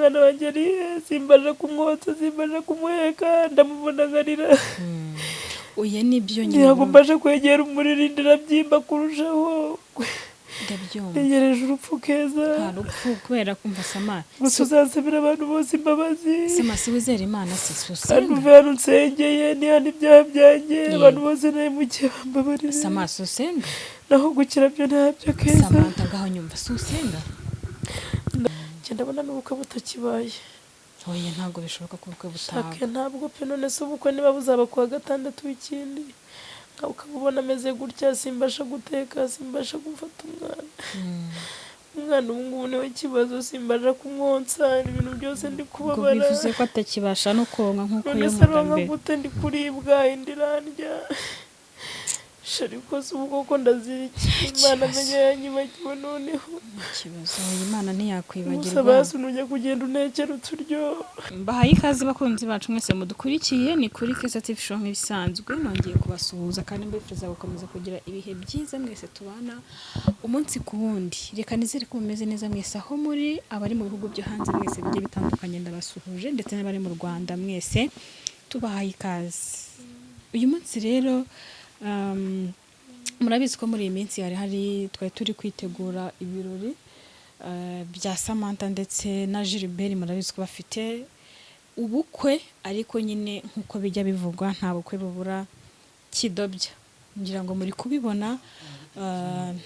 Umwana wanjye ari he? Simbasha kumwotsa, simbasha kumuheka, ndamubona nkarira. Oya, nibyo nyine. Ntabwo mbasha kwegera umuriro, inda irabyimba kurushaho. Ndabyumva. Ntegereje urupfu, Keza. Nta rupfu, kubera kumva, Sama. Gusa uzasabira abantu bose imbabazi. Sama, si wizera Imana se? Si Kandi usenga? uve hano unsengeye, nihana ibyaha byanjye. Abantu bose nahemukiye bambabarire. Sama, si usenga? Naho gukira byo ntabyo, Keza. Samantha, ngaho nyumva, si usenga? Njye ndabona n'ubukwe butakibaye. Oya, ntabwo bishoboka ko ubukwe butaba. Shake, ntabwo pe. None se ubukwe niba buzaba kuwa gatandatu w'ikindi, nka ukaba ubona ameze gutya, simbasha guteka, simbasha gufata umwana. Umwana ubu ngubu niwe kibazo, simbasha kumwonsa, ibintu byose ndi Ubwo kubabara. bivuze ko atakibasha no konka nk'uko None se yonkaga aronka mbere? gute? Ndi kuribwa, inda irandya. Ariko se ubu koko ndazira iki? Imana amenya yanyibagiwe noneho. Ikibazo, oya, Imana ntiyakwibagirwa. Gusa basi nujya kugenda untekera uturyo. Mbahaye ikaze, bakunzi bacu mwese mudukurikiye, ni kuri Keza TV Show nk'ibisanzwe. Nongeye kubasuhuza kandi mbifuriza gukomeza kugira ibihe byiza mwese tubana umunsi ku wundi. Reka nizere ko mumeze neza mwese aho muri, abari mu bihugu byo hanze mwese bigiye bitandukanye ndabasuhuje, ndetse n'abari mu Rwanda mwese tubahaye ikaze. Uyu munsi rero murabizi ko muri iyi minsi hari twari turi kwitegura ibirori bya Samantha ndetse na Gilbert. Murabizi ko bafite ubukwe, ariko nyine nk'uko bijya bivugwa, nta bukwe bubura kidobya. Ngira ngo muri kubibona,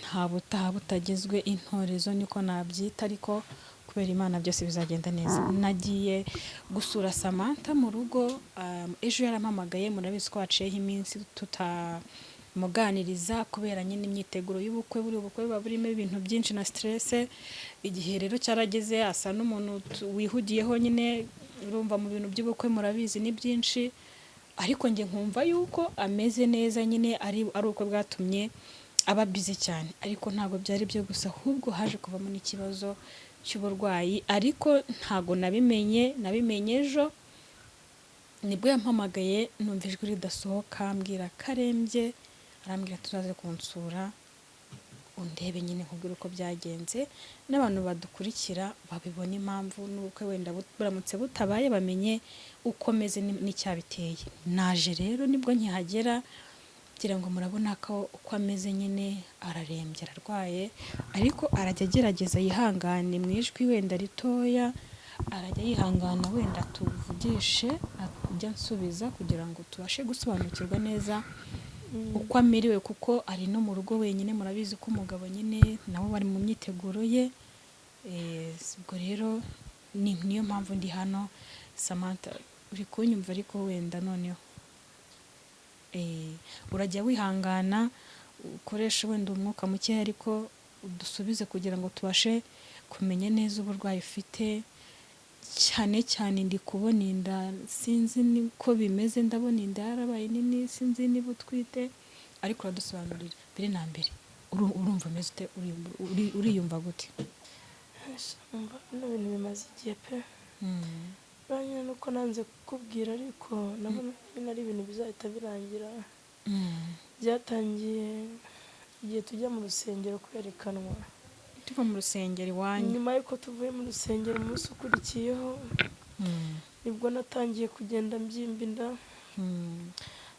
nta butaha butagizwe intorezo, niko nabyita, ariko kubera Imana byose bizagenda neza. Nagiye gusura Samantha mu rugo ejo yarampamagaye. Murabizi ko haciyeho iminsi tutamuganiriza kubera nyine imyiteguro y'ubukwe. Buri ubukwe buba burimo ibintu byinshi na stress. Igihe rero cyarageze asa n'umuntu wihugiyeho nyine. Urumva mu bintu by'ubukwe murabizi ni byinshi, ariko njye nkumva yuko ameze neza nyine, ari ubukwe bwatumye aba busy cyane. Ariko ntabwo byari byo gusa, ahubwo haje kuvamo n'ikibazo cy'uburwayi, ariko ntabwo nabimenye. Nabimenye ejo nibwo yampamagaye, numva ijwi ridasohoka, ambwira ko arembye, arambwira tuzaze kunsura undebe nyine nkubwire uko byagenze, n'abantu badukurikira babibona impamvu n'ubukwe wenda buramutse butabaye bamenye uko meze n'icyabiteye. Naje rero nibwo nkihagera, ngira ngo murabona ko uko ameze nyine, ararembye, ararwaye, ariko arajya agerageza yihangane mu ijwi wenda ritoya, arajya yihangana wenda tuvugishe, ajya ansubiza kugira ngo tubashe gusobanukirwa neza uko amerewe, kuko ari no mu rugo wenyine. Murabizi ko umugabo nyine nabo bari mu myiteguro ye. Ubwo rero niyo mpamvu ndi hano. Samantha, uri kunyumva? Ariko wenda noneho urajya wihangana, ukoreshe wenda umwuka mukeya, ariko udusubize kugira ngo tubashe kumenya neza uburwayi ufite. Cyane cyane ndi kubona inda, sinzi niko bimeze, ndabona inda yarabaye nini, sinzi niba utwite, ariko uradusobanurira. Mbere na mbere urumva umeze ute? Uriyumva gute? Umva, bino bintu bimaze igihe pe. Buriya nuko nanze kukubwira, ariko ndabona nyine ari ibintu bizahita birangira. Byatangiye igihe tujya mu rusengero kwerekanwa. Tuva mu rusengero iwanyu? Nyuma y'uko tuvuye mu rusengero, umunsi ukurikiyeho nibwo natangiye kugenda mbyimba inda,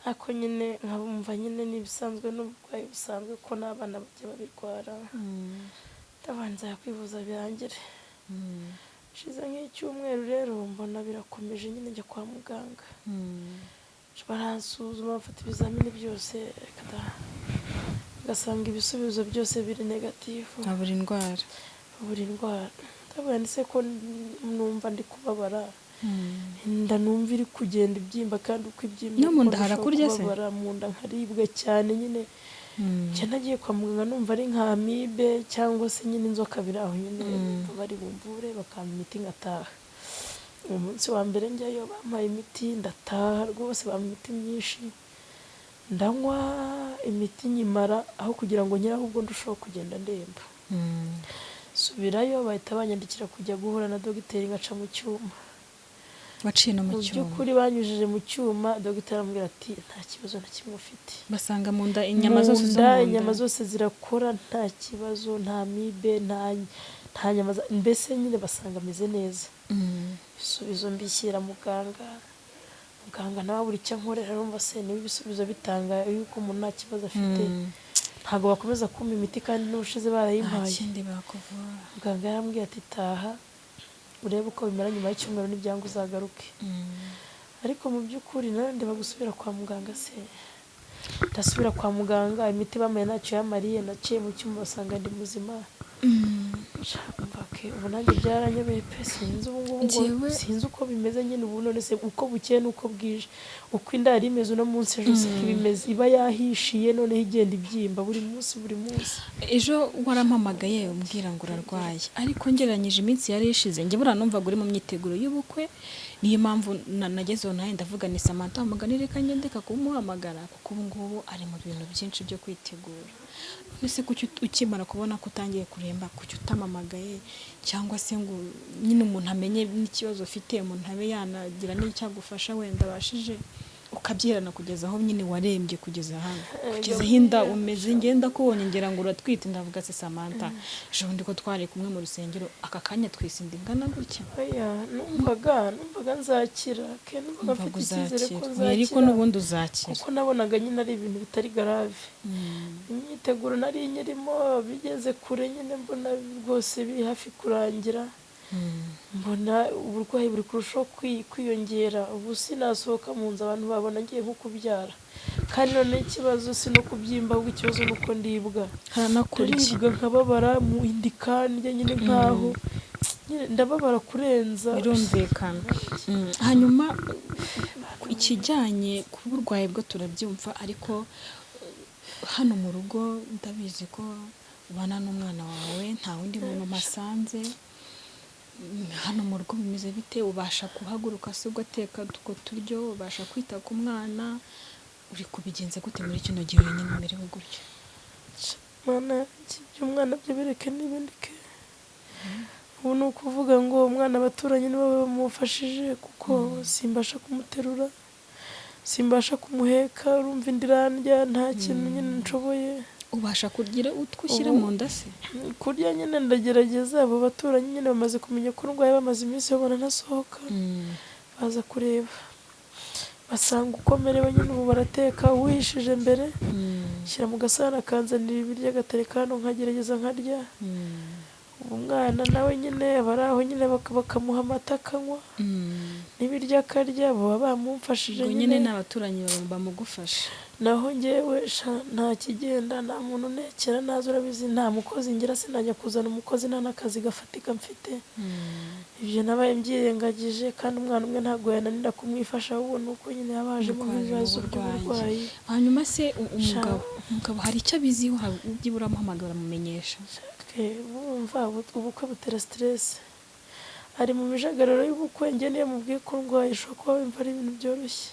ariko nyine nkabumva nyine ni ibisanzwe, n'uburwayi busanzwe, ko n'abana bajya babirwara. Ndabanza kwivuza birangire. Hashize nk'icyumweru rero mbona birakomeje nyine, njya kwa muganga, baransuzuma, bafata ibizamini byose, reka da, ngasanga ibisubizo byose biri négatif. Nka buri ndwara? Buri ndwara. Ndavuga ndetse ko numva ndi kubabara inda, numva iri kugenda ibyimba, kandi uko ibyimba No mu nda niko ndushaho harakurya se? kubabara mu nda, nkaribwa cyane nyine. Njye nagiye kwa muganga numva ari nka amibe cyangwa se nyine inzoka biri aho nyine, bari bumvure bakampa imiti ngataha. Umunsi wa mbere njyayo bampaye imiti ndataha, rwose bampa imiti myinshi, ndanywa imiti nyimara, aho kugira ngo nkire ahubwo ndushaho kugenda ndemba. Subirayo bahita banyandikira kujya guhura na dogiteri, ngaca mu cyuma. Waciye no mu Mu cyuma? by'ukuri banyujije mu cyuma, dogiteri arambwira ati nta kibazo na kimwe ufite. Basanga mu nda inyama zose zo Mu nda mu nda inyama zose zirakora, nta kibazo, nta amibe, nta nyama mbese nyine basanga ameze neza. Ibisubizo mbishyira muganga, muganga nawe buri icyo ankorera arumva se niba ibisubizo bitanga yuko umuntu nta kibazo afite, ntabwo bakomeza kumpa imiti kandi n'ubushize Nta barayimpaye. kindi bakuvura. Muganga yarambwiye ati taha urebe uko bimera nyuma y'icyumweru, n'ibyanga uzagaruke. Ariko mu by'ukuri nawe ndeba gusubira kwa muganga se, ndasubira kwa muganga imiti bampaye ntacyo yamariye, naciye mu cyuma basanga ndi muzima. Umva ke, ubu nanjye byaranyobeye pe, sinzi ubu ngubu ngo sinzi uko bimeze nyine ubu. None se uko bukeye n'uko bwije, uko inda yari imeze uno munsi, ejo siko ibimeze, iba yahishiye, noneho igenda ibyimba buri munsi buri munsi. Ejo warampamagaye umbwira ngo urarwaye, ariko ngereranyije iminsi yari ishize, njye buriya numvaga uri mu myiteguro y'ubukwe. Niyo mpamvu nagezeho nawe ndavuga ni Samantha mugani, reka ngende kumuhamagara kuko ubu ngubu ari mu bintu byinshi byo kwitegura. None se kuki ukimara kubona ko utangiye kuremba, kuki utamamagaye, cyangwa se ngo nyine umuntu amenye n'ikibazo ufite, umuntu abe yanagira n'icyo agufasha wenda abashije, ukabyiherana kugeza aho nyine warembye, kugeza hano, kugeza aho inda umeze? Ngenda kubonye ngira ngo uratwite, ndavuga se Samantha ejo bundi ko twari kumwe mu rusengero, aka kanya twise inda ingana gutya? Oya, numvaga nzakira ke, numvaga Numvaga mfite icyizere ko uzakira. Oya, ariko nzakira, n'ubundi uzakira. kuko nabonaga nyine ari ibintu bitari grave. Imyiteguro nari nyirimo bigeze kure nyine, mbona rwose biri hafi kurangira, mbona uburwayi buri kurushaho kwiyongera. Ubu sinasohoka mu nzu, abantu babona ngiye nko kubyara. Kandi noneho ikibazo si no kubyimba, ahubwo ikibazo ni uko ndibwa. Haranakurya. Ndaribwa nkababara mu inda ikandya nyine, nkaho nyine ndababara kurenza. Birumvikana. Hanyuma ikijyanye ku burwayi bwo turabyumva, ariko hano mu rugo ndabizi ko ubana n'umwana wawe, nta wundi muntu mpasanze. Hano mu rugo bimeze bite? Ubasha guhaguruka se ugateka utwo turyo? Ubasha kwita ku mwana? Uri kubigenza gute muri kino gihe wenyine umerewe gutya? Mana yanjye, iby'umwana byo bireke n'ibindi ke. Ubu ni ukuvuga ngo umwana abaturanyi nibo bamufashije, kuko simbasha kumuterura, simbasha kumuheka, urumva inda irandya, nta kintu nyine nshoboye. Ubasha kugira utwo ushyira mu nda se? Kurya nyine ndagerageza. Abo baturanyi nyine bamaze kumenya ko ndwaye, bamaze iminsi babona ntasohoka, baza kureba basanga uko merewe nyine. Ubu barateka, uwihishije mbere shyira mu gasahani akanzanira ibiryo agatereka hano, nkagerageza nkarya. Ubu umwana nawe nyine aba ari aho nyine, bakamuha amata akanywa n'ibiryo akarya, baba bamumfashije. Ubwo nyine Nyine ni abaturanyi bamugufasha. Naho njyewe sha nta kigenda, nta muntu untekera naza, urabizi nta mukozi ngira, sinajya kuzana umukozi nta n'akazi gafatika mfite. Ibyo nabaye mbyirengagije, kandi umwana umwe ntabwo yananira kumwifasha, ahubwo ni uko nyine yaba hajemo Nuko hajemo nk'ibibazo uburwayi. by'uburwayi. Hanyuma se umugabo hari icyo abiziho? Hari byibura amuhamagara amumenyesha? Bumva ubukwe butera stress, ari mu mijagararo y'ubukwe. Njye niyo mubwiye ko ndwaye, ashobora kuba yumva ari ibintu byoroshye.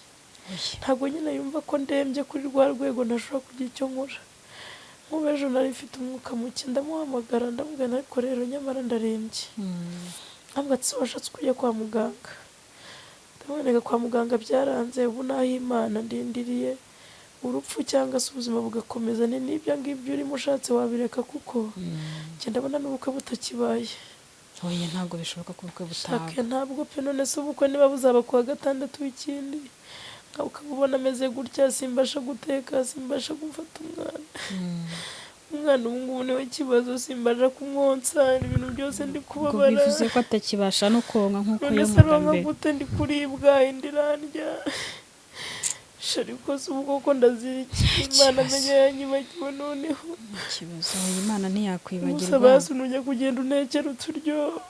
Ntabwo nyine yumva ko ndembye kuri rwa rwego ntashobora kugira icyo nkora. Nk'ubu ejo nari mfite umwuka muke, ndamuhamagara ndamubwira, ariko rero nyamara ndarembye. Ntabwo ati se washatse kujya kwa muganga? Ndamwereka kwa muganga byaranze, ubu naho Imana ndindiriye urupfu cyangwa se ubuzima bugakomeza. Ni n'ibyo ngibyo urimo ushatse wabireka, kuko njye ndabona n'ubukwe butakibaye. Oya, ntabwo bishoboka ko ubukwe butaba. Shake ntabwo pe. None se ubukwe niba buzaba kuwa gatandatu w'ikindi, ukaba ubona ameze gutya, simbasha guteka, simbasha gufata umwana. Umwana ubu ngubu niwe kibazo, simbasha kumwonsa, ibintu byose ndi Ubwo kubabara. bivuze ko atakibasha no konka nk'uko None se yonkaga aronka mbere? gute? Ndi kuribwa, inda irandya. Ariko se ubu koko ndazira iki? Imana Ikibazo. amenya yanyibagiwe noneho. Ikibazo, oya, Imana ntiyakwibagirwa. Gusa basi nujya kugenda untekera uturyo,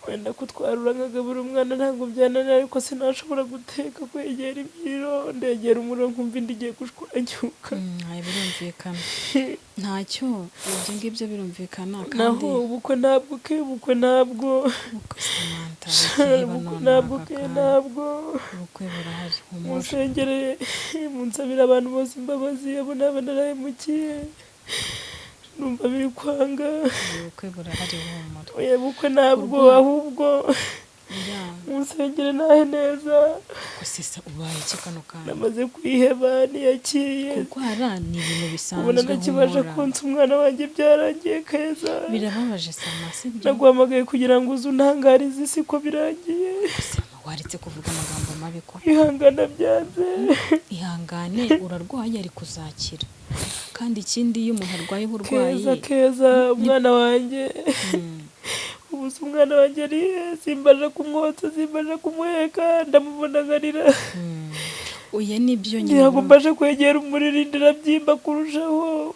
wenda kutwarura nkagaburira umwana ntabwo byananira, ariko sinashobora guteka, kwegera imiriro, ndegera umuriro nkumva inda igiye gushwanyuka. Ayo birumvikana, ntacyo, ibyo ngibyo birumvikana kandi. Naho ubukwe ntabwo ke, ubukwe ntabwo. Ubukwe, Samantha, bukeye Ubukwe none ntabwo aka ke kanya. Ntabwo. Ubukwe burahari, humura. Munsengere, munsabire abantu bose imbabazi, abo naba narahemukiye, numva biri kwanga. Ubukwe burahari, humura. Oya, ubukwe ntabwo. Kurwara. Ahubwo Ya. unsengere ntahe neza. Gusa ubaye iki kano kanya? Namaze kwiheba, niyakiriye. Kurwara ni ibintu bisanzwe. Ubona ntakibasha Humura. Konsa umwana wanjye byarangiye, Keza. Birababaje, Sama, sibyo? Naguhamagaye kugira ngo uze untangarize isi ko birangiye. Sama, waretse kuvuga amagambo mabi ko? Kwihangana byanze. Ihangane, urarwaye ariko uzakira. Kandi ikindi, iyo umuntu arwaye uburwayi Keza, Keza, umwana wanjye, ubu se umwana wanjye ari he? Simbasha kumwotsa, simbasha kumuheka, ndamubona nkarira. Oya, nibyo nyine. Ntabwo mbasha kwegera umuriro, inda irabyimba kurushaho.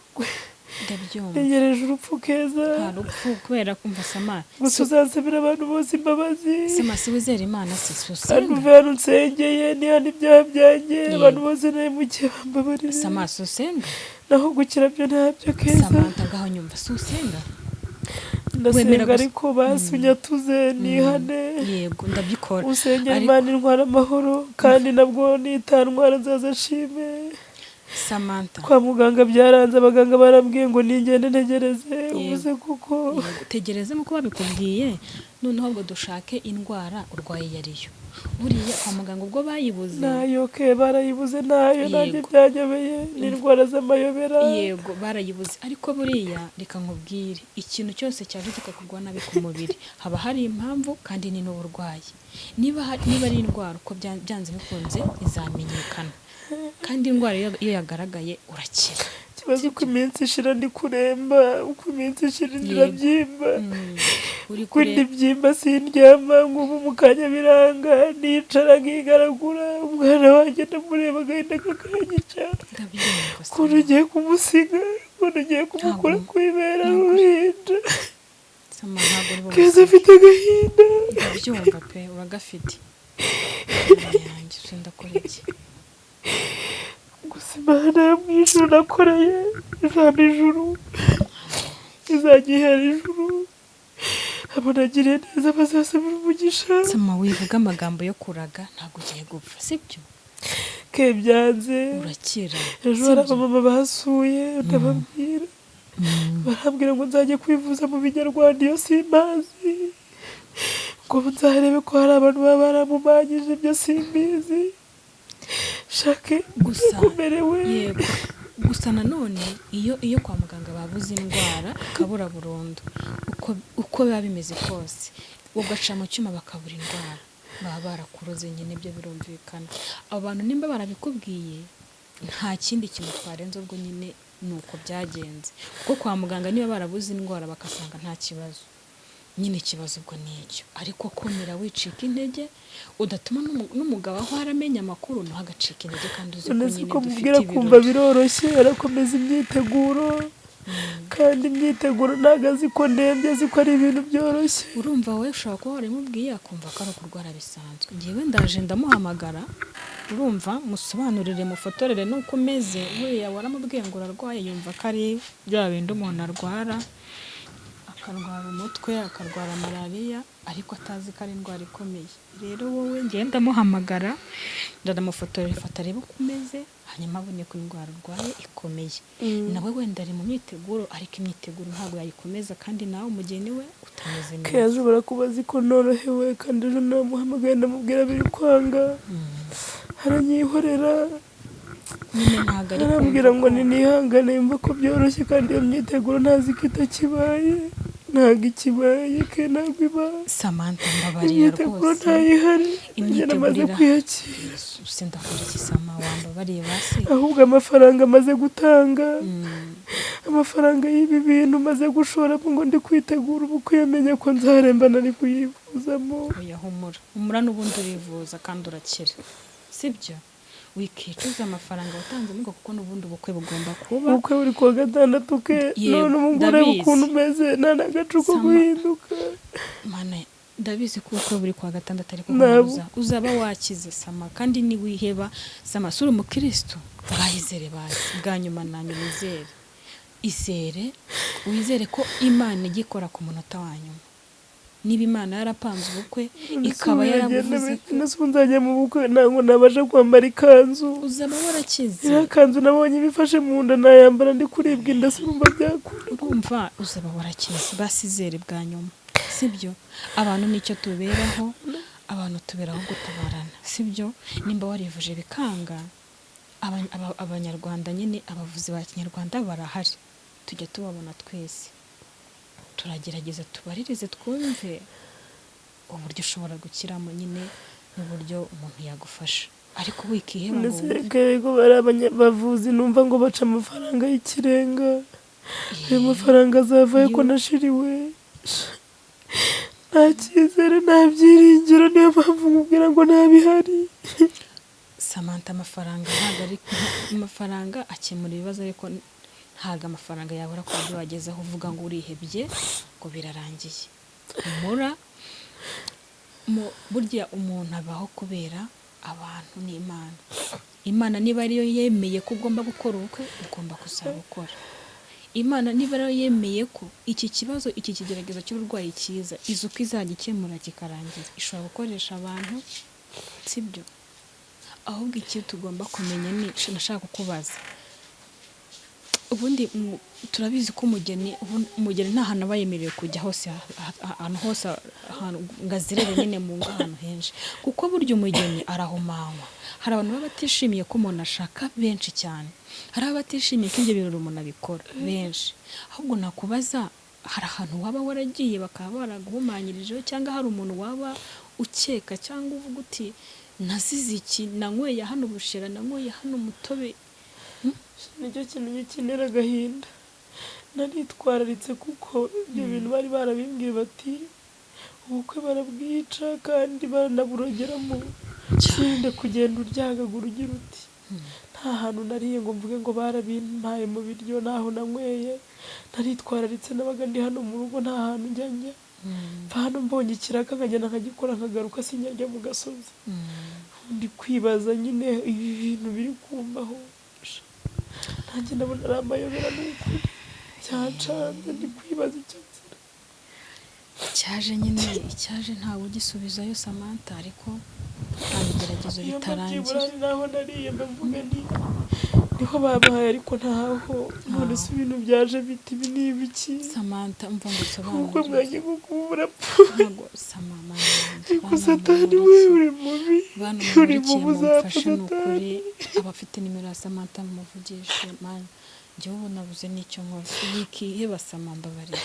Ndabyumva. Ntegereje urupfu, Keza. Nta rupfu, kubera kumva, Sama. Gusa uzansabira abantu bose imbabazi. Sama, si wizera Imana se? Si Kandi usenga? uve hano unsengeye nihana ibyaha byanjye. Abantu bose nahemukiye bambabarire. Sama, si usenga? Naho gukira byo ntabyo, Keza. Samantha, ngaho nyumva, si usenga? Wemera Ndasenga, gusa- ariko basi unyatuze nihane. Yego, ndabikora. Usengera Ariko- Imana intwara amahoro, kandi nabwo nitantwara nzaza nshime. Samantha. Kwa muganga byaranze, abaganga barambwiye ngo ningende ntegereze ubuze kuko Yego, tegereze nk'uko babikubwiye. Noneho ubwo dushake indwara urwaye iyo ariyo. Buriya kwa muganga ubwo bayibuze. Nayo ke, barayibuze nayo nanjye byanyobeye, ni indwara z'amayobera. Yego, barayibuze, ariko buriya reka nkubwire, ikintu cyose cyaje kikakugwa nabi ku mubiri haba hari impamvu, kandi ni n'uburwayi. Niba ari indwara, uko byanze bikunze izamenyekana, kandi indwara iyo yagaragaye urakira. Ikibazo, uko iminsi ishira ndi kuremba, uko iminsi ishira inda irabyimba. Uri Uko inda kure. ibyimba sindyama, ngubu mu kanya biranga, nicara nkigaragura. Umwana wanjye ndamureba agahinda kakanyica. Ndabyumva. Ukuntu ugiye kumusiga, ukuntu ugiye kumukura Ntabwo- ku ibere ari uruhinja. Sama, ntabwo uri Keza, bumusige. afite agahinda. Ndabyumva pe, uragafite. Mana yanjye, se ndakora iki? Gusa Imana yo mu ijuru nakoreye izampa ijuru, izajya ihera ijuru. Abo nagiriye neza bazasabira umugisha. Sama, wivuga amagambo yo kuraga, ntabwo ugiye gupfa, sibyo? Ke, byanze. Urakira. Ejo hari Sibyo? abamama basuye, ndababwira, barambwira ngo nzajye kwivuza mu binyarwanda, iyo simpazi, ngo nzarebe ko hari abantu baba baramumanyije, ibyo simbizi, shake Gusa kumerewe. Yego, gusa nanone iyo kwa muganga babuze indwara ikabura burundu, uko biba bimeze kose, ugaca mu cyuma bakabura indwara, baba barakuroze nyine, ibyo birumvikana. Abo bantu nimba barabikubwiye, nta kindi kintu twarenze, ubwo nyine ni uko byagenze, kuko kwa muganga niba barabuze indwara bagasanga nta kibazo, nyine ikibazo ubwo ni icyo. Ariko komera, wicika intege, udatuma n'umugabo aho aramenya amakuru nawe agacika intege, kandi uzi ko None se nyine ko dufite mubwira kumva ibirori. Biroroshye, arakomeza imyiteguro, kandi imyiteguro ntabwo azi ko ndembye, azi ko ari ibintu byoroshye. Urumva, wowe ushobora kuba warimubwiye akumva ko ari ukurwara bisanzwe. Ngewe ndaje ndamuhamagara, urumva, musobanurire, mufotorere n'uko umeze. Buriya waramubwiye ngo urarwaye, yumva ko ari bya bindi umuntu arwara, akarwara umutwe, akarwara malariya, ariko atazi ko ari indwara ikomeye. Rero wowe, ngewe ndamuhamagara, ndanamufotorera ifoto arebe uko umeze, hanyuma abone ko indwara urwaye ikomeye. Nawe wenda ari mu myiteguro, ariko imyiteguro ntabwo yayikomeza kandi nawe umugeni we utameze neza. Keza, ashobora kuba azi ko norohewe, kandi ejo namuhamagaye ndamubwira biri kwanga, aranyihorera. Nyine ntabwo ari Arambwira kumva ngo ko- ninihangane, yumva ko byoroshye, kandi iyo myiteguro ntazi ko itakibaye, ntabwo ikibaye ke, ntabwo ibaye. Samantha, mbabarira. Imyiteguro Rwose. ntayihari, njye namaze Imyiteguro kwiyakira. Se ndakora iki, Sama? Wambabariye basi. Ahubwo amafaranga amaze gutanga, amafaranga y'ibi bintu maze gushoramo ngo ndi kwitegura ubukwe, yamenye ko nzaremba nari kuyivuzamo. Oya, humura, humura, n'ubundi urivuza kandi urakira, sibyo? Wikicuza amafaranga watanze muri kuko n'ubundi ubukwe bugomba kuba. Ubukwe buri kuwa gatandatu ke. Yego, None ubu ngubu ureba ndabizi. ukuntu umeze, nta n'agacu ko Sama. guhinduka. Mana, ndabizi ko ubukwe buri kuwa gatandatu, ariko Ntabwo. humura, uzaba wakize, Sama, kandi niwiheba. Sama, si uri umukristo? Bwahizere bazi bwa nyuma na nyuma, izere, izere, wizere ko Imana ijya ikora ku munota wa nyuma. Niba Imana yarapanze ubukwe ikaba yarabuvuze ko Nese ubu nzajya mu bukwe ntabwo nabasha kwambara ikanzu. Uzaba warakize. Iriya kanzu nabonye ibifashe mu nda, nayambara ndi kuribwa inda, sinumva byakunda. Urumva, uzaba warakize, basizere bwa nyuma, sibyo? Abantu nicyo tuberaho. Abantu tuberaho gutabarana, sibyo? Nimba warivuje bikanga, abanyarwanda nyine, abavuzi ba kinyarwanda barahari, tujya tubabona twese. Turagerageza tubaririze, twumve uburyo ushobora gukiramo nyine n'uburyo umuntu yagufasha, ariko wikiheba ngo Ndetse wumve. Reka, bari abavuzi numva ngo baca amafaranga y'ikirenga. Ayo mafaranga azavayo ko nashiriwe? Nta cyizere, nta byiringiro, niyo mpamvu nkubwira ngo ntabihari. Samantha, amafaranga ntabwo ari amafaranga akemura ibibazo, ariko ntabwo amafaranga yabura ku buryo wagezeho uvuga ngo urihebye, ngo birarangiye. Humura, burya umuntu abaho kubera abantu n'Imana. Imana niba ariyo yemeye ko ugomba gukora ubukwe, ugomba kuzabukora. Imana niba ariyo yemeye ko iki kibazo, iki kigeragezo cy'uburwayi kiza, izi uko izajya ikemura kikarangira. Ishobora gukoresha abantu, sibyo? Ahubwo icyo tugomba kumenya ni, nashaka kukubaza ubundi, turabizi ko umugeni, umugeni nta hantu aba yemerewe kujya hose, ahantu hose, ahantu ngo azerere nyine mu ngo ahantu henshi, kuko burya umugeni arahumanywa. Hari abantu baba batishimiye ko umuntu ashaka benshi cyane, hari abatishimiye ko ibyo birori umuntu abikora benshi. Ahubwo nakubaza, hari ahantu waba waragiye bakaba baraguhumanyirijeho, cyangwa hari umuntu waba ukeka, cyangwa uvuga uti: "Nazize iki, nanyweye hano ubushera, nanyweye hano umutobe"? Nicyo kintu gikenera agahinda. Naritwararitse, kuko ibyo bintu bari barabimbwiye, bati ubukwe barabwica kandi baranaburogeramo, sinde kugenda uryagagura ugira uti nta hantu nariye ngo mvuge ngo barabimpaye mu biryo, ntaho nanyweye. Naritwararitse, nabaga ndi hano mu rugo, nta hantu njya njya. Mva hano mbonye ikiraka nkagenda nkagikora nkagaruka, sinjya mu gasozi. Ndi kwibaza nyine ibi bintu biri kumbaho, nanjye ndabona ari amayobera. Ni ukuri cyancanze, ndi kwibaza icyo nzira. Icyaje nyine, icyaje ntawe ugisubizayo, Samantha, ariko nta bigeragezo Iyo mba byibura bitarangira. hari naho nariye mba mvuga nti niho babaye, ariko ntaho. None se ibintu byaje biti, ibi ni ibiki? Samantha, umva ngo Ubukwe usobanurire. bwanjye kuko ubu burapfuye. Ntabwo sama Ariko Satani we, uri mubi. Bantu Uri mumurikiye, mubi, uzapfa. mumfashe ni ukuri. Satani. Abafite nimero ya Samantha mumuvugishe. Man, njyewe ubu nabuze n'icyo nkora. Wikiheba, Sama, mbabarira,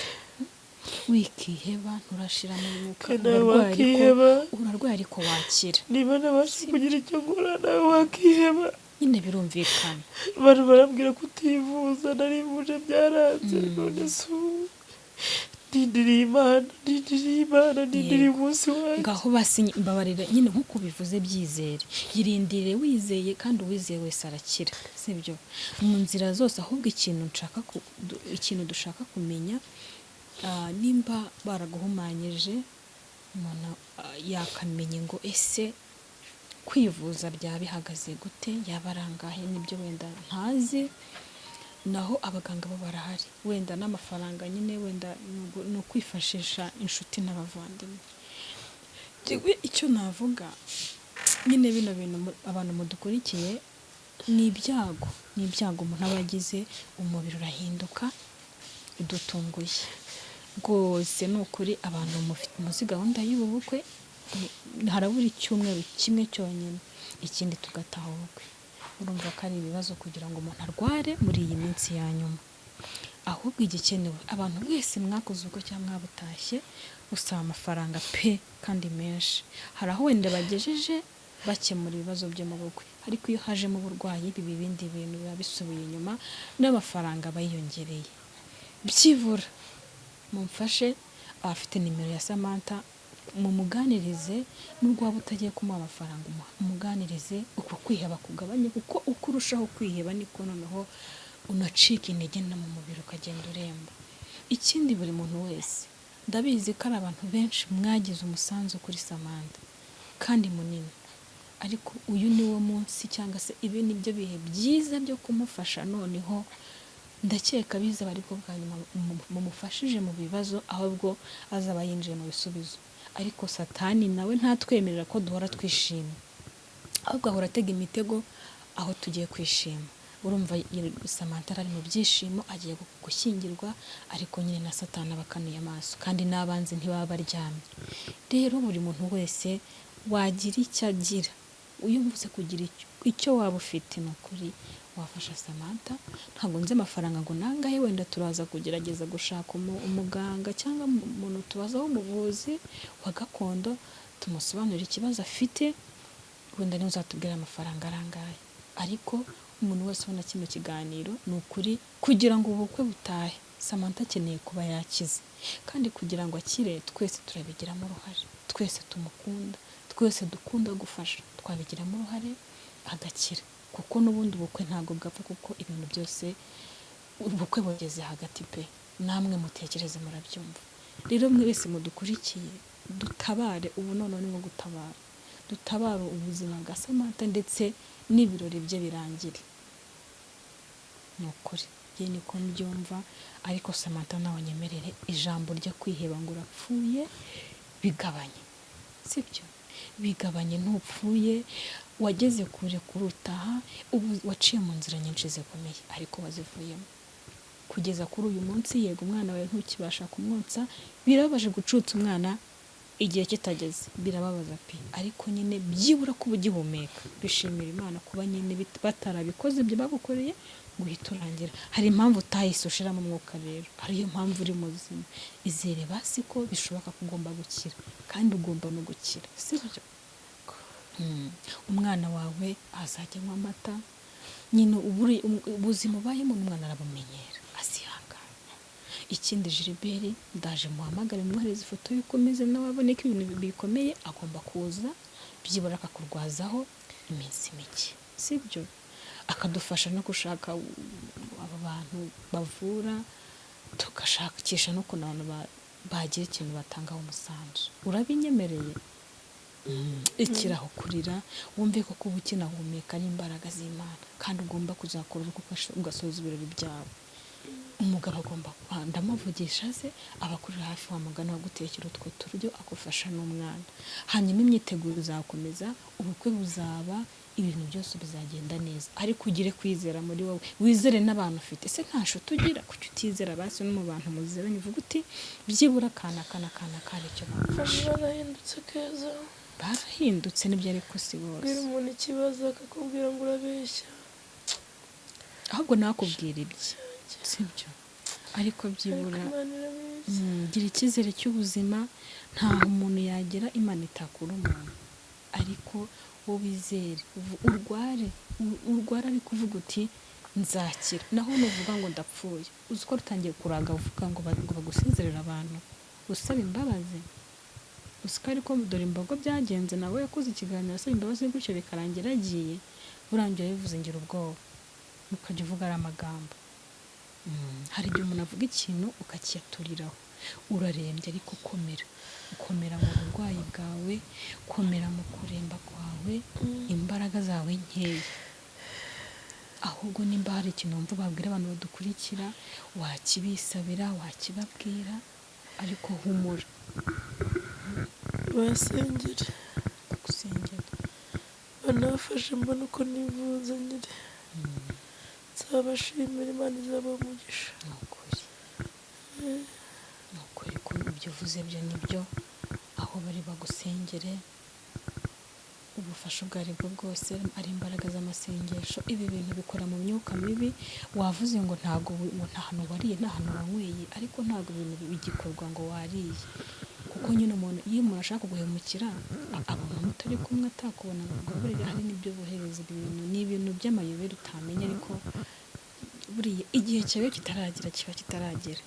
wikiheba, nturashiramo umwuka. Kandi nawe Urarwaye ariko wakiheba. Urarwaye ariko wakira. Niba nabasha kugira icyo nkora, nawe wakiheba. Nyine birumvikana. Abantu barambwira ko utivuza, narivuje byaranze. None se ubu ndindiriye Imana, ndindiriye Imana, ndindiriye umunsi wanjye. Ngaho basi mbabarira nyine, nk'uko ubivuze, byizere, yirindire wizeye, kandi uwizeye wese arakira, sibyo? Mu nzira zose. Ahubwo ikintu nshaka ikintu dushaka kumenya, nimba baraguhumanyije, umuntu yakamenye ngo ese kwivuza byaba bihagaze gute, yaba ari angahe? Nibyo wenda ntazi. Naho abaganga bo barahari, wenda n'amafaranga nyine, wenda ni ukwifashisha inshuti n'abavandimwe. Njyewe icyo navuga nyine, bino bintu abantu mudukurikiye, ni ibyago, ni ibyago umuntu aba agize, umubiri urahinduka, udutunguye rwose. Ni ukuri, abantu muzi gahunda y'ubu bukwe, harabura icyumweru kimwe cyonyine, ikindi tugataha ubukwe. Urumva ko ari ibibazo kugira ngo umuntu arware muri iyi minsi ya nyuma. Ahubwo igikenewe, abantu mwese mwakoze ubukwe cyangwa mwabutashye, usaba amafaranga pe, kandi menshi. Hari aho wenda bagejeje bakemura ibibazo byo mu bukwe, ariko iyo hajemo uburwayi biba ibindi bintu, biba bisubiye inyuma n'amafaranga aba yiyongereye. Byibura mumfashe, abafite nimero ya Samantha mumuganirize. Nubwo waba utagiye kumuha amafaranga, umuganirize, uko kwiheba kugabanye, kuko uko urushaho kwiheba niko noneho unacika intege no mu mubiri ukagenda uremba. Ikindi, buri muntu wese, ndabizi ko ari abantu benshi mwagize umusanzu kuri Samantha kandi munini, ariko uyu ni wo munsi, cyangwa se ibi ni byo bihe byiza byo kumufasha. Noneho ndakeka bizaba aribwo bwa nyuma mumufashije mu bibazo, ahubwo azaba yinjiye mu bisubizo. Ariko Satani nawe ntatwemerera ko duhora twishimye, ahubwo ahora atega imitego aho tugiye kwishima. Urumva Samantha ari mu byishimo, agiye gushyingirwa, ariko nyine na Satani abakanuye amaso, kandi n'abanzi ntibaba baryamye. Rero buri muntu wese wagira icyo agira, iyo mvuze kugira icyo waba ufite ni ukuri wafasha Samantha. Ntabwo nzi amafaranga ngo nangahe, wenda turaza kugerageza gushaka umuganga cyangwa umuntu tubazaho umuvuzi wa gakondo, tumusobanurire ikibazo afite, wenda niwe uzatubwira amafaranga arangaye. Ariko umuntu wese ubona kino kiganiro, ni ukuri kugira ngo ubukwe butahe, Samantha akeneye kuba yakize, kandi kugira ngo akire twese turabigiramo uruhare, twese tumukunda, twese dukunda gufasha, twabigiramo uruhare agakira, kuko n'ubundi ubukwe ntabwo bwapfa, kuko ibintu byose ubukwe bugeze hagati pe, namwe mutekereze murabyumva. Rero mwe wese mudukurikiye, dutabare ubu noneho ni nko gutabara, dutabare ubuzima bwa Samantha ndetse n'ibirori bye birangire. Ni ukuri njye niko mbyumva, ariko Samantha nawe nyemerere ijambo ryo kwiheba ngo urapfuye bigabanye, sibyo? Bigabanye, ntupfuye, wageze kure kurutaha, ubu waciye mu nzira nyinshi zikomeye ariko wazivuyemo kugeza kuri uyu munsi. Yego umwana wawe ntukibasha kumwonsa, birababaje gucutsa umwana igihe kitageze, birababaza pe, ariko nyine byibura kuba ugihumeka bishimira Imana kuba nyine batarabikoze ibyo bagukoreye ngo uhite urangira. Hari impamvu utahise ushiramo umwuka, rero ariyo mpamvu uri muzima. Izere basi ko bishoboka ko ugomba gukira, kandi ugomba no gukira, sibyo? Umwana wawe azajya anywa amata nyine, ubuzima ubayemo n'umwana arabumenyera, azihangana. Ikindi, Gilbert ndaje muhamagare mwohereze ifoto y'uko umeze, nawe abone ko ibintu bikomeye, agomba kuza byibura akakurwazaho iminsi mike, sibyo? Akadufasha no gushaka abo bantu bavura, tugashakisha n'ukuntu abantu bagira ikintu batangaho umusanzu. Urabinyemereye? Ikiraho kurira, wumve ko kuba ukinahumeka ari imbaraga z'Imana, kandi ugomba kuzakora ubukwe ugasoza ibirori byawe. Umugabo agomba, ndamuvugisha se abakurira hafi, wa mugani wagutekera utwo turyo, agufasha n'umwana. Hanyuma imyiteguro izakomeza, ubukwe buzaba, ibintu byose bizagenda neza, ariko ugire kwizera muri wowe, wizere n'abantu ufite. Ese nta nshuti ugira? Kuki utizera basi no mu bantu muziranye, uvuga uti byibura kana kana kana kari icyo bamfasha. Barahindutse keza, barahindutse nibyo, ariko si bose. Ubwira umuntu ikibazo akakubwira ngo urabeshya, ahubwo nakubwira ibye, sibyo? Ariko byibura gira icyizere cy'ubuzima. Ntaho umuntu yagera Imana itakura umuntu, ariko wowe wizere, urware urwara ariko uvuga uti nzakira. Naho nuvuga ngo ndapfuye, uzi ko rutangiye kuraga uvuga ngo bagusezerere abantu usaba imbabazi, uzi ko ariko dore imbogo byagenze, nawe yakoze ikiganiro asaba imbabazi gutyo bikarangira agiye, burangiye bivuze ngira ubwoba, ukajya uvuga ari amagambo. Hari igihe umuntu avuga ikintu ukakiyaturiraho. Urarembye ariko komera, komera mu burwayi bwawe, komera mu kuremba kwawe, imbaraga zawe nkeya. Ahubwo nimba hari ikintu wumva babwira abantu badukurikira, wakibisabira, wakibabwira, ariko humura. Basengere, gusengera, banafashe mbona uko nivuza nyine, nzabashimira, Imana izabaha umugisha. Ni ukuri, ni ukuri ko ibyo uvuze byo nibyo, aho bari bagusengere, ubufasha ubwo ari bwo bwose, ari imbaraga z'amasengesho. Ibi bintu bikora mu myuka mibi. Wavuze ngo ntabwo ngo nta hantu wariye, nta hantu wanyweye, ariko ntabwo ibintu bigikorwa ngo wariye, kuko nyine umuntu iyo umuntu ashaka guhemukira abona mutari kumwe, atakubona ngo aguburire. Hari n'ibyo bohereza, ibintu ni ibintu by'amayobera utamenya, ariko buriya igihe cyawe kitaragera kiba kitaragera.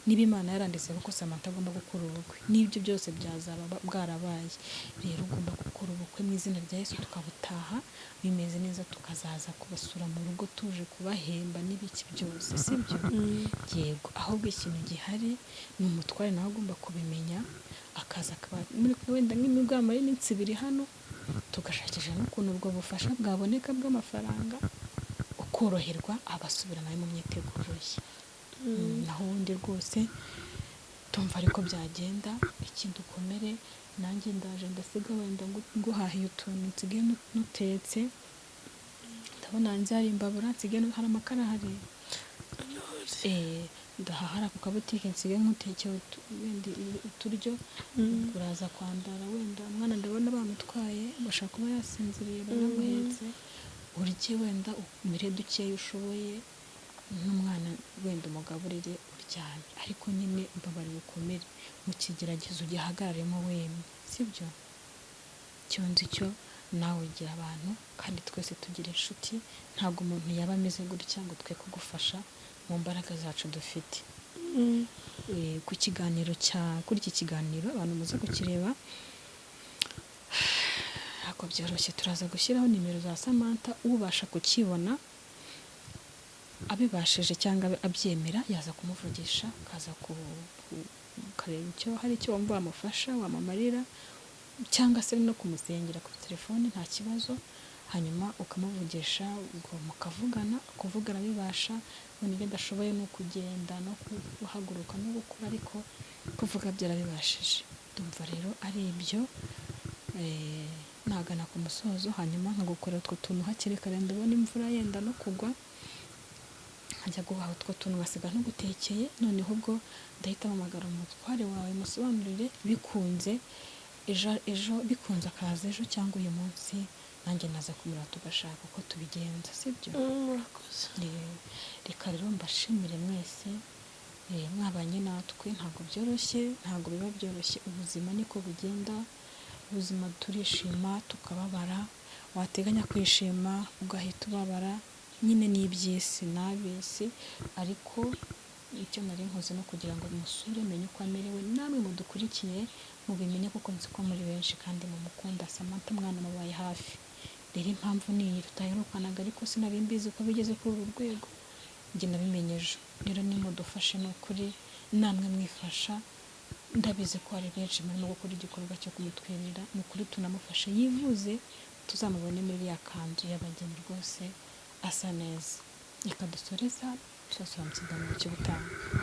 Niba Imana yaranditse ko Samantha agomba gukora ubukwe, n'ibyo byose byazaba bwarabaye. Rero ugomba gukora ubukwe mu izina rya Yesu, tukabutaha bimeze neza, tukazaza kubasura mu rugo tuje kubahemba n'ibiki byose, sibyo? Yego. Ahubwo ikintu gihari ni umutware nawe agomba kubimenya, akaza akaba muri kumwe wenda nk'imigwama y'iminsi ibiri hano, tugashakisha n'ukuntu ubwo bufasha bwaboneka bw'amafaranga, ukoroherwa, agasubira nawe mu myiteguro ye. Naho ubundi rwose tumva ariko byagenda. Ikindi ukomere, nanjye ndaje ndasiga wenda nguhahiye utuntu nsigaye nutetse, ndabona hanze hari imbabura, nsigaye hari amakara ahari, ndahahara ku kabutike, nsigaye nkutekeye wenda uturyo, uraza kwandara wenda umwana ndabona bamutwaye. Ashobora kuba yasinziriye banamuhetse. Urye wenda umire dukeya ushoboye, n'umwana wenda umugaburire uryame, ariko nyine mbabarira ukomere mu kigeragezo ugihagararemo wemye, sibyo? Icyo nzi cyo nawe ugira abantu, kandi twese tugira inshuti. Ntabwo umuntu yaba ameze gutya ngo twe kugufasha mu mbaraga zacu dufite. Ku kiganiro cya kuri iki kiganiro, abantu muze kukireba, ntabwo byoroshye. Turaza gushyiraho nimero za Samantha, ubasha kukibona abibashije cyangwa abyemera yaza kumuvugisha, akaza ukareba icyo hari icyo wumva wamufasha, wamumarira, cyangwa se no kumusengera kuri telefone nta kibazo. Hanyuma ukamuvugisha, ubwo mukavugana, kuvugana bibasha. Wenda ibyo adashoboye ni ukugenda no guhaguruka no gukora, ariko kuvuga byarabibashije. Ndumva rero ari ibyo. Nagana ku musozo, hanyuma nkagukorera utwo tuntu hakiri kare. Ndabona imvura yenda no kugwa, nkajya guhaha utwo tuntu ngasiga ntugutekeye. Noneho ubwo ndahita mpamagara umutware wawe musobanurire, bikunze ejo, ejo bikunze akaza ejo cyangwa uyu munsi, nanjye naza kumureba tugashaka uko tubigenza, sibyo? Murakoze. Reka rero mbashimire mwese mwabanye natwe. Ntabwo byoroshye, ntabwo biba byoroshye, ubuzima niko bugenda. Ubuzima turishima tukababara, wateganya kwishima ugahita ubabara nyine, ni iby'isi n'ab'isi. Ariko icyo nari nkoze no kugira ngo musure, menye uko amerewe, namwe mudukurikiye mubimenye, kuko nzi ko muri benshi kandi mumukunda Samantha, mwana mubaye hafi. Rero impamvu ni iyi tutaherukanaga, ariko sinari mbizi ko bigeze kuri uru rwego, njye nabimenye ejo. Rero nimudufashe, ni ukuri namwe mwifasha. Ndabizi ko hari benshi murimo gukora igikorwa cyo kumutwerera. Ni ukuri tunamufashe yivuze, tuzamubone muri iriya kanzu y'abageni rwose asa neza. Reka dusoreza, tuzasubira mu kiganiro cy'ubutaha.